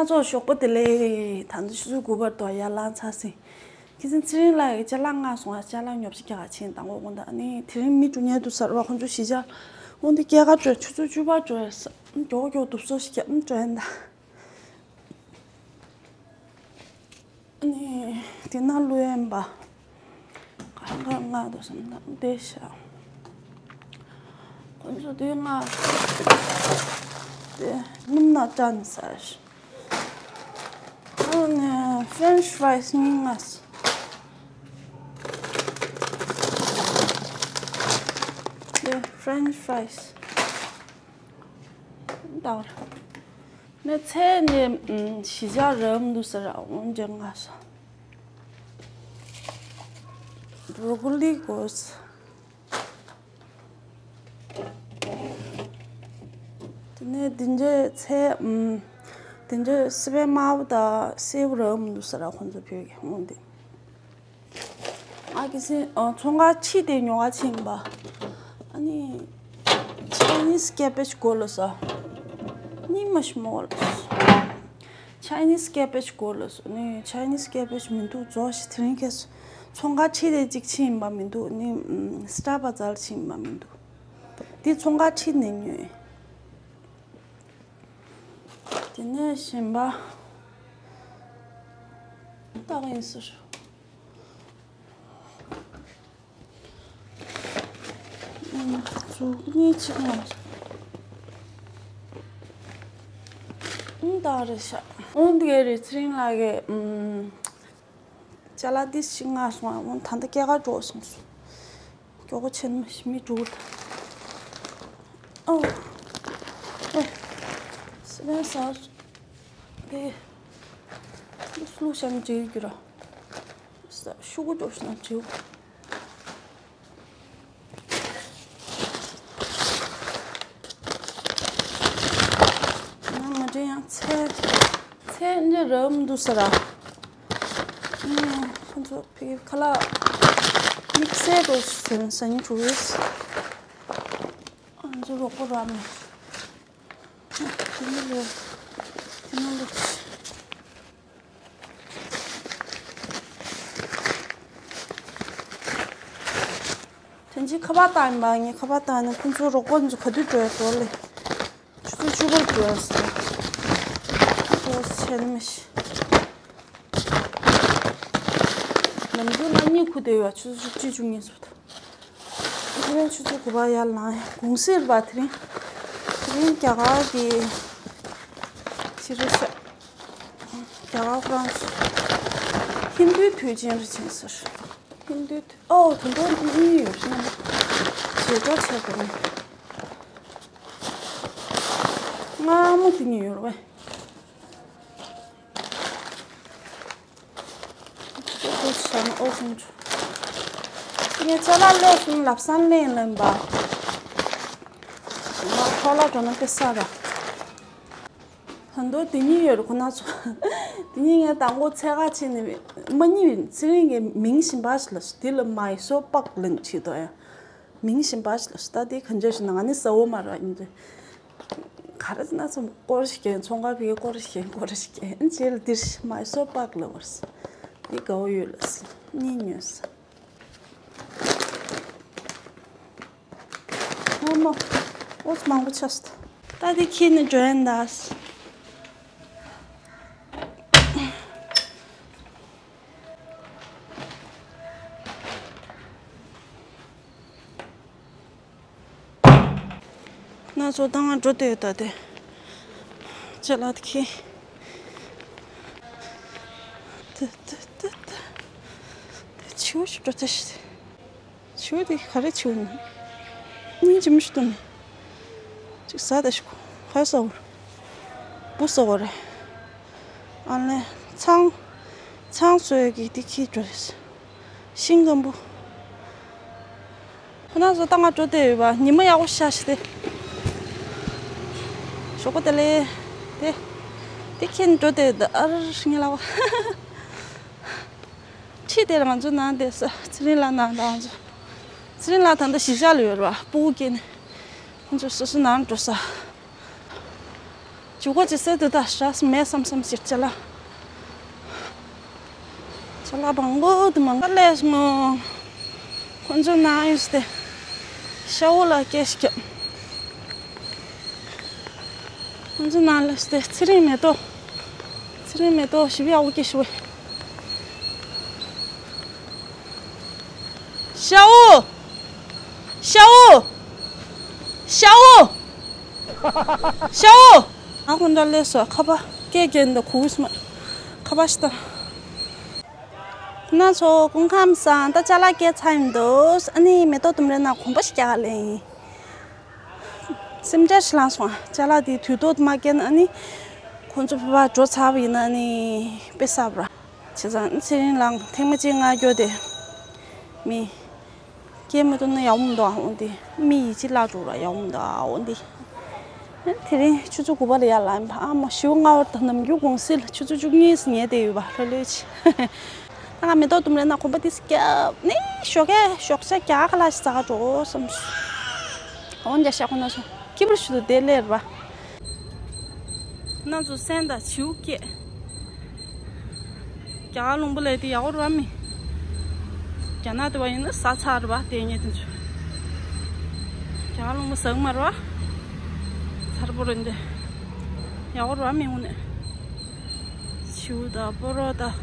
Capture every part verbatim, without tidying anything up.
ཚོ་ཞོགས་པ་བདེ་ལེགས། ད་ནི་ཆུ་ཚོད་དགུ་པར་དུ་ཡར་ལངས་ཚར་ཟིན། ཁྱེད་ཚོ་ཚེ་རིང་ལགས་ཀྱི་ཅ་ལག་མངགས་སོང་ཨ། ཅ་ལག་ཉོ་ཆ་རྒྱག་ག་ཕྱིན་དང་པོ་དགོང་དག་ནི་དེ་རིང་མི་འགྲོ་ཉེན་འདུག་ཟེར་བ། ཁོང་ཚོ་གཞིས་ཆགས་འོང་དེ་སྐྱེལ་ག་འགྲོ། ཆུ་ཚོད་བཅུ་པར་འགྲོ་ཡ་ས་མགྱོགས་མགྱོགས་འདུག་སོ་ཞིག་ཀྱང་འགྲོ་ཡ་ད། ནི་དེ་ན་ལོས་ཡན་པ་གང་ག་མངགས་འདུག་བསམ་ན་བསྡད་ཤག་ཁོང་ཚོ་དེ་མངགས་དེ་སྣུམ་ནང་བཀྲ་ནས་ཟ་ཤག་ཨ་ནི་French fries གཉིས་མངགས་སོང་། དེ་French fries ད་བར། ནས་ཚལ་ནས་གཞིས་ཆགས་རབ་འདུག་ཟེར་འོང་འདྲེ་ང་ས། བྲོ་ཀོ་ལི་དགོས། དེ་ནས་དེ་འདྲའི་ཚལ་དེ་འདྲའི་སི་པན་དམར་པོ་དང་སེར་པོ་རབ་འདུག་ཟེར་ཁོང་ཚོ་བོད་ཀྱི་འོང་འདི། ང་གི་སེ་ཨ་ཚོང་ཁང་ཕྱི་དེ་ཉོ་ག་ཕྱིན་པ། ཨ་ནི་Chinese cabbage དགོས་ལབ་སོང་། ནི་མ་ཤི་མོ་ལབ་སོང་། Chinese cabbage དགོས་ལབ་སོང་། ནི་Chinese cabbage མི་འདུག་རྫོགས་ཤིག་དེ་རིང་ཁྱེད་ཚོང་ཁང་ཕྱི་དེ་གཅིག་ཕྱིན་པ་མི་འདུག་ནི་Star Bazaar ཕྱིན་པ་མི་འདུག་དེ་ཚོང་ཁང་ཕྱི་ནས་ཉོས། དེ་ནས་གཞན་པ་ཏག་ཡིན་ཟེར། ཨུམ། གཟུགས་གཉིས་གཅིག་མ་རེད། ཨུམ། ཏག་རེད་ཤག་ཨུམ། དེ་ག་རེད། ཚེ་རིང་ལགས་ཀྱིས་ཨུམ། ཅ་ལག་ཏིས་ཤིག་མངགས་སོང་། ཨ་འོང་ད་ལྟ་སྐྱེལ་ག་འགྲོ་སོང་སོང་། མགྱོགས་པོ་བྱས་ན་མི་འགྲོ་གི་འདུག་ཨོ། ཨེ། སི་པན་ཟ་དེ་བླུགས་བླུགས་བྱས་ན་འགྲིག་གི་ར། ཤུ་གུ་འགྲོ་ཤི་ན་འགྲིག་ང་མ་འདྲེན་ཡང་ཚལ་ཚལ་འདི་རབ་འདུག་ས་ར། ཁོང་ཚོ་ཕི་ཁ་ལག་དམིགས་བསལ་དུ་ཟ་ཟ་སྙིང་བྲོ་གི། ང་ཚོ་རོགས་པ་ར་མེད། དེ་ནི་ལོ་དེ་ནི་ལོ། དོན་གཅིག་ཁ་པར་བཏང་ཡིན་པ། ངས་ཁ་པར་བཏང་ན་ཁོང་ཚོའི་རོགས་པ་ཚོ་ག་དུས་འགྲོ་ཡ་འགྲོ་ལེ། ཆུ་ཚོད་བཅུ་པར་འགྲོ་ཡ་ཟེར། ལོ་བྱས་ན་མི་ཤེས། ནམ་རྒྱུན་ང་གཉིད་ཁུག་བསྡད་ཡོད། ཆུ་ཚོད་བཅུ་གཅིག་བཅུ་གཉིས་སོ། དེ་རིང་ཆུ་ཚོད་དགུ་པ་ཡར་ལངས་ཡ་གུང་སེང་རེད་པ། དེ་རིང་དེ་རིང་རྒྱ་གར་གྱི་ཕྱི་རུ་ཤ་རྒྱ་གར་ཧྥ་རན་སི་ཧིན་རྡུའི་དུས་ཆེན་རེད་ཅེས་ཟེར། ཧིན་རྡུའི་དུས། ཨོ། དུས་འགོ་གཉིས་ཡོད་རེད། བྱེད་སྒོ་བྱེད་དགོས་ནི། སྔ་མོ་དེ་གཉིས་ཡོད་རེད་པས། ཅོག་ཅོག་བྱས་ན་ཨོ་སོང་ཆུ། ངས་ཅ་ལག་ལས་སོང་ལབ་སང་ལེན་ལེན་པ། ང་ཁོ་ལ་འགྲོ་ན་དེ་ས་ར། ད་དུང་དེ་གཉིས་ཡོད་རེད་ཁོ་ན་ཚོ། དེ་གཉིས་ངས་དང་པོ་འཚོལ་ག་ཕྱིན་ནས་མ་རྙེད་པས། ཚེ་རིང་གི་མིང་གཞན་པ་ཞིག་ལ་སོ། དེ་ལ་མའི་སོར་པག་ལབ་བྱེད་དོ་ཡ། མིང་གཞན་པ་ཞིག་ལ་སོ། ད་དེ་ག་འདྲ་ཞིག་ན་ང་ནི་ཟ་འོ་མ་ར་ཡིན་དུས། ག་རེ་ཟེར་ན་ཚོང་སྐོར་ཞིག་སྐྱེལ། ཚོང་ཁང་ཕ་གི་སྐོར་ཞིག་སྐྱེལ། སྐོར་ཞིག་སྐྱེལ། རྗེས་ལ་འདིར་མའི་སོར་པག་ལབ་པ་རེད། འདི་དགའ་བོ་ཡོད་ལ་སོ། གཉིས་ཉོས་སོ། ཨ་མ། ཨོ་ཙི་མང་པོ་ཆགས་སོང་། ད་དེ་ཁྱེར་ནས་འགྲོ་ཡ་ད། ང་ཚོ་ད་ང་འགྲོ་བསྡད་ཡོད་ད་དེ། ཅ་ལག་དེ་ཁྱེར། ད་ད་ད་ད། བྱིའུ་ཞིག་འགྲོ་ཐལ་ཞིག་བྱིའུ་དེ་ག་རེ་བྱིའུ་ནི། སྙིང་རྗེ་མོ་ཞིག་འདུག་ནི། ཅིག་ཟ་ད་ཞིག་ག་རེ་ཟ་འོ་རེད། འབུ་ཟ་འོ་རེད། ཨ་ལས་ཚང་ཚང་བཟོ་ཡ་གི་དེ་ཁྱེར་འགྲོ་རེད། ཤིང་སྐམ་པོ། ཁོ་ན་ཚོ་ད་ང་འགྲོ་བསྡད་ཡོད་པ། ཉི་མ་ཡག་པོ་ཤར་ཤག་སྟེ། ཞོགས་པ་དེ་ལས་དེ་དེ་ཁྱེར་འགྲོ་བསྡད་ཡོད། ཨ་ར་ངའི་ལག་པ། ཁྲིད་དེ་ར་ང་ཚོ་ནང་བསྡད་ས། ཚེ་རིང་ལགས་ནང་དང་ང་ཚོ། ཚེ་རིང་ལགས་ད་ལྟ་གཞིས་ཆགས་ལ་ཡོད་རེད་པ། སྤུ་གུ་སྐྱེས་ནས་ཁོ་ཚོ་སོ་སོ་ནང་འགྲོ་ས། ཡུ་གོ་ཅི་སེ་དུ་ད་ཧྲ་སི་མེ་སམ་སམ་ཅིག་ཅ་ལག་ཅ་ལག་བང་གོ་དུ་མང་ག་ལས་སོང་། ཁོང་ཚོ་ནང་ཡོད་སྟེ། ཤ་བོ་ལ་སྐད་ཞིག་བརྒྱབ། ཁོང་ཚོ་ནང་ལ་སྟེ་ཚེ་རིང་མེ་ཏོག་ཚེ་རིང་མེ་ཏོག་ཞིབ་ཡག་པོ་སྐྱེ་ཤི་བས། ཤ་བོ། ཤ་བོ། ཤ་བོ། ཤ་བོ། ཨ་ཁོང་འདྲ་ལས་སོ་ཁ་པ་སྐད་རྒྱན་འདི་གུག་སྨ། ཁ་པ་ཤི་ད། ཁོ་ན་ཚོ་སྐུ་ཁམས་བཟང་། ད་ཅ་ལག་སྐྱེལ་ཚར་ཡིན་འདུག་ཨ་ནི་མེ་ཏོག་ལྡུམ་རའི་ནང་གོམ་པ་ཞིག་རྒྱག་ལེ་ཡིན། སེམས་ཁྲལ་ཞིག་ལངས་སོང་། ཨ་ཅ་ལག་དེ་དུས་ཐོག་ཏུ་མ་སྐྱེལ་ན་ཨ་ནི་ཁོང་ཚོ་ཕེབས་པ་འགྲོ་ཚར་བ་ཡིན་ན་ཨ་ནི་དཔེ་གསར་པ་ར། བྱས་ཙང་ཨ་ནི་ཚེ་རིང་ལགས་ཐེངས་མ་གཅིག་མངགས་རྒྱུ་དེ་མི་སྐྱེལ་མི་ཐུབ་ན་ཡག་པོ་མི་འདུག་ཨ་འོ་འདི་མི་ཡིད་ཆེས་བརླག་འགྲོ་ར་ཡག་པོ་མི་འདུག་ཨ་འོ་འདི། དེ་རིང་ཆུ་ཚོད་དགུ་པ་ལ་ཡར་ལངས་པ། ཨ་མ་ཞེ་པོ་སྔ་བར་དང་ནམ་རྒྱུན་གུང་སེང་ལ་ཆུ་ཚོད་བཅུ་གཉིས་སུ་ཉལ་བསྡད་ཡོད་པ་ལྷོད་ལྷོད་བྱས། ད་ང་མེ་ཏོག་ལྡུམ་རའི་ནང་གོམ་པ་ཏིས་བརྒྱབ་ནས་ཞོགས་ཀས་ཞོགས་ཇ་རྒྱགས་ཁ་ལག་ཞིག་ཟ་ག་འགྲོ་བསམ་སོང་། འོན་ཀྱང་ཤ་ཁོ་ན་སོང་སྐྱིད་པོ་ཞིག་ཏུ་བསྡད་ལེར་བ། ཁོ་ན་ཚོ་སེམས་དང་བྱིའུ་སྐད། རྒྱ་གར་ལུང་པ་ལས་དེ་ཡག་པོ་རེད་བ་མི། རྒྱ་ནག་དེ་བ་ཡིན་ན་ཟ་ཚར་རེད་བ་དེ་ངས་དེ་ཚོ། རྒྱ་གར་ལུང་པ་ཟ་གི་མ་རེད་བ། ཚར་པོ་རེད་འདི། ཡག་པོ་རེད་བ་མི་དངོས་གནས། བྱིའུ་དང་སྤོ་རོ་དང་།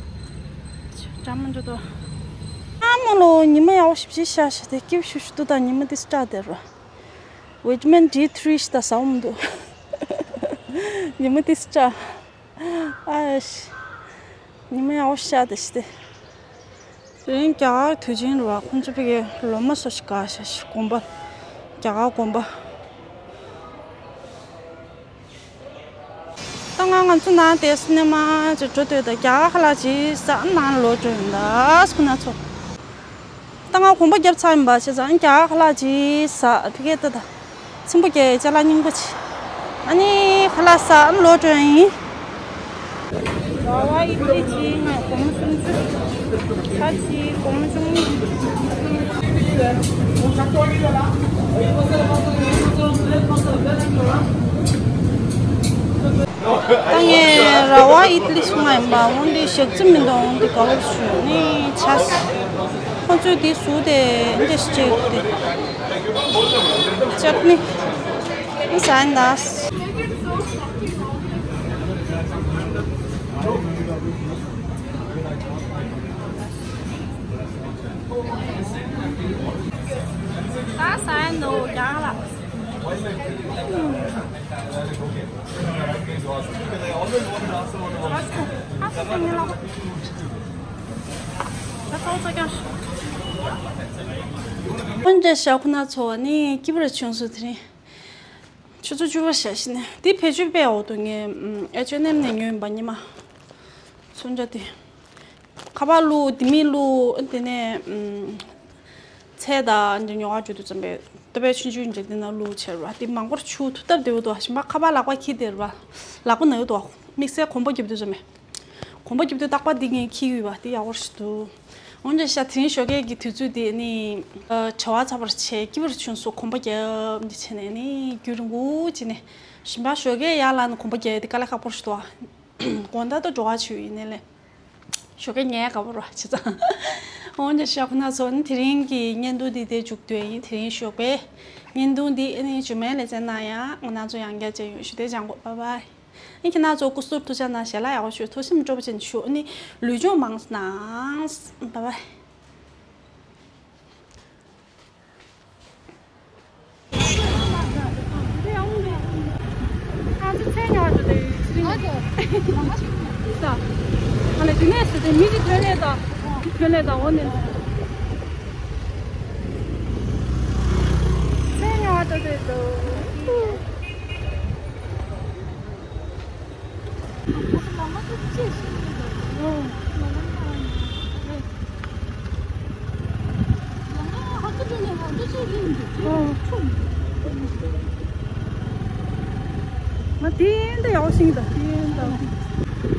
འདྲ་མི་འདྲ་དོ། ཨ་མ་ལོ་ཉི་མ་ཡག་པོ་ཞིབ་ཞིབ་ཤར་ཤར་དེ་སྐྱིད་ཤུ་ཤུ་ཏུ་དང་ཉི་མ་དེ་སྐྲག་དེ་རེད་བ། ཝི་ཊ་མིན་ཌི་ཐི་རི་ཞིག་ད་ཟ་འོང་འདུག་ཉི་མ་དེ་སྐྲག་ཨ་ཤི། ཉི་མ་ཡག་པོ་ཤར་དེ་ཤི་དེ། དེ་རིང་རྒྱ་གར་དུས་ཆེན་རེད་བ། ཁོང་ཚོ་ཕ་གིའི་ལོ་མ་སོ་ཞིག་ག་ཤ་ཤི་དགོན་པ། རྒྱ་གར་དགོན་པ། ད་ང་ང་ཚོ་ནང་དེ་སི་ནེ་མ་ཅིག་འགྲོ་འདོད་ད་རྒྱ་གར་ཁ་ལག་ཅིག་ཟ་ནང་ལོག་འགྲོ་ཡིན་ད་སུ་ན་ཚོ། ད་ང་གོམ་པ་བརྒྱབ་ཚར་ཡིན་པ་བྱས་ཙང་རྒྱ་གར་ཁ་ལག་ཅིག་ཟ་ཕ་གིའི་ད་ད། ཚིམ་པོ་རྒྱག་ཡས་ཅ་ལག་རྙིང་པ་ཅིག་ཨ་ནི་ཁ་ལག་ཟ་ཨ་ནི་ལོག་འགྲོ་ཡ་ཡིན། ར་བ་ཨི་ཌི་ལི་གཅིག་ང་སྒོར་མོ་སུམ་ཅུ། ཆ་གཅིག་སྒོར་མོ་བཅུ་གཉིས། ད་ངས་ར་བ་ཨི་ཌི་ལི་སུ་མ་ཡིན་པ་འོན་ཏེ་ཞག་རྩི་མི་འདུག་འོན་ཏེ་དགའ་བོར་ཞུ་ནི་ཆ། ཁོ་ཚོས་དེ་ཟུག་དེ་འདྲ་ཞིག་བྱེད་དགོས་ཏེ། ཅག་ནི། ཨ་ཟ་ཡིན་ད། ད་ཟ་ཡིན་འདུག་རྒྱགས་ལ། ཨ་ཟ་ཡིན་ལ། ད་ཐོག་ཚོ་ཀྱང་། འོན་ཏེ་ཞག་ཁོ་ན་ཚོ་བ་ནི་སྐྱིད་པོ་ར་བྱུང་སོང་དེ་རིང་། ཆུ་ཚོད་བཅུ་པ་ཞག་ཤི་ནས་དེ་བེད་སྤྱོད་སྤེལ་འོག་ཏུ་ངས་ཨེ་ཅོ་ཨེན་ཨེམ་ནས་ཉོས་ཡིན་པ་ཉི་མ། མཚོན་ཆ་དེ། ཁ་པར་བླུགས་དེ་མིན་བླུགས་དེ་ནས་ཚལ་དང་འདི་ཉོ་ག་འགྲོ་དུས་ཙམ་པས་ལྟོ་ཕད་ཆུང་ཆུང་འདྲ་དེ་ན་བླུགས་བྱས་ར་བ་དེ་མང་པོར་ཆུ་ཐུབ་སྟབས་བདེ་བོ་འདུག་ཞིམ་པ་ཁ་པར་ལག་པ་འཁྱེར་བསྡད་ར་བ་ལག་པ་ན་ཡོད་འདུག་དམིགས་བསལ་གོམ་པ་རྒྱབ་དུས་ཙམ་པས། གོམ་པ་རྒྱབ་དུས་རྟག་པར་འདི་ངས་འཁྱེར་ཡོད་པ་དེ་ཡག་པོ་ཞིག་འདུག་འོན་ཀྱང་ཤ་དེ་རིང་ཞོགས་ཀས་ཀྱི་དུས་ཚོད་དེ་ནི་བྲེལ་བ་ཚ་པོ་ཆེ་སྐྱིད་པོ་བྱུང་སོང་། གོམ་པ་རྒྱབ་འདི་བྱས་ནས་ནི་རྒྱུན་རིང་པོ་བྱས་ནས་ཞིམ་པ་ཞོགས་ཀས་ཡར་ལངས་ནས་གོམ་པ་རྒྱབ་དེ་དཀའ་ལས་ཁག་པོ་ཞིག་འདུག་དགོང་དག་ཏུ་འགྲོ་བ་བྱུང་ཡིན་ནའི་ལས་ཞོགས་ཀས་ཉལ་དགའ་པོ་རེད་བྱས་ཙང་། འོན་ཀྱང་ཤ་ཁོ་ན་ཚོ་ནི་དེ་རིང་གི་བརྙན་ཐུང་འདི་དེ་མཇུག་བསྡུ་ཡིན། དེ་རིང་ཞོགས་པའི་བརྙན་ཐུང་འདི་ཨ་ནི་རྗེས་མའི་ལེ་ཚན་ནང་ཡང་ང་རང་ཚོ་ཡང་བསྐྱར་མཇལ་ཡོང་། ཞུ་དེ་ཅང་གོ། བྷའི་བྷའི། ཨ་ཁྱེད་རང་ཚོ་སྐུ་གཟུགས་ཐུགས་ཅག་གནང་། ཞལ་ལག་ཡག་པོ་ཞུ། ཐུགས་སེམས་སྤྲོ་པོ་ཅན་ཞུ། ཨ་ནི་ལུས་སྦྱོང་མང་ཙམ་གནང་། བྷའི་བྷའི། ང་ཚོ་ཚལ་ཉོ་བར་འགྲོ་དུས་ཚེ་རིང་། ཨ་ལས་དེ་ནས་སུ་དེ་མི་གི་ཐོན་ལས་དང་། ཐོན་ལས་དང་འོ་ནས་ཚལ་ཉོ་བར་འགྲོ་དུས་དུ། ང་དེ་འདྲ་ཡག་པོ་ཤེས་ཀྱི་འདུག་དེ་འདྲ།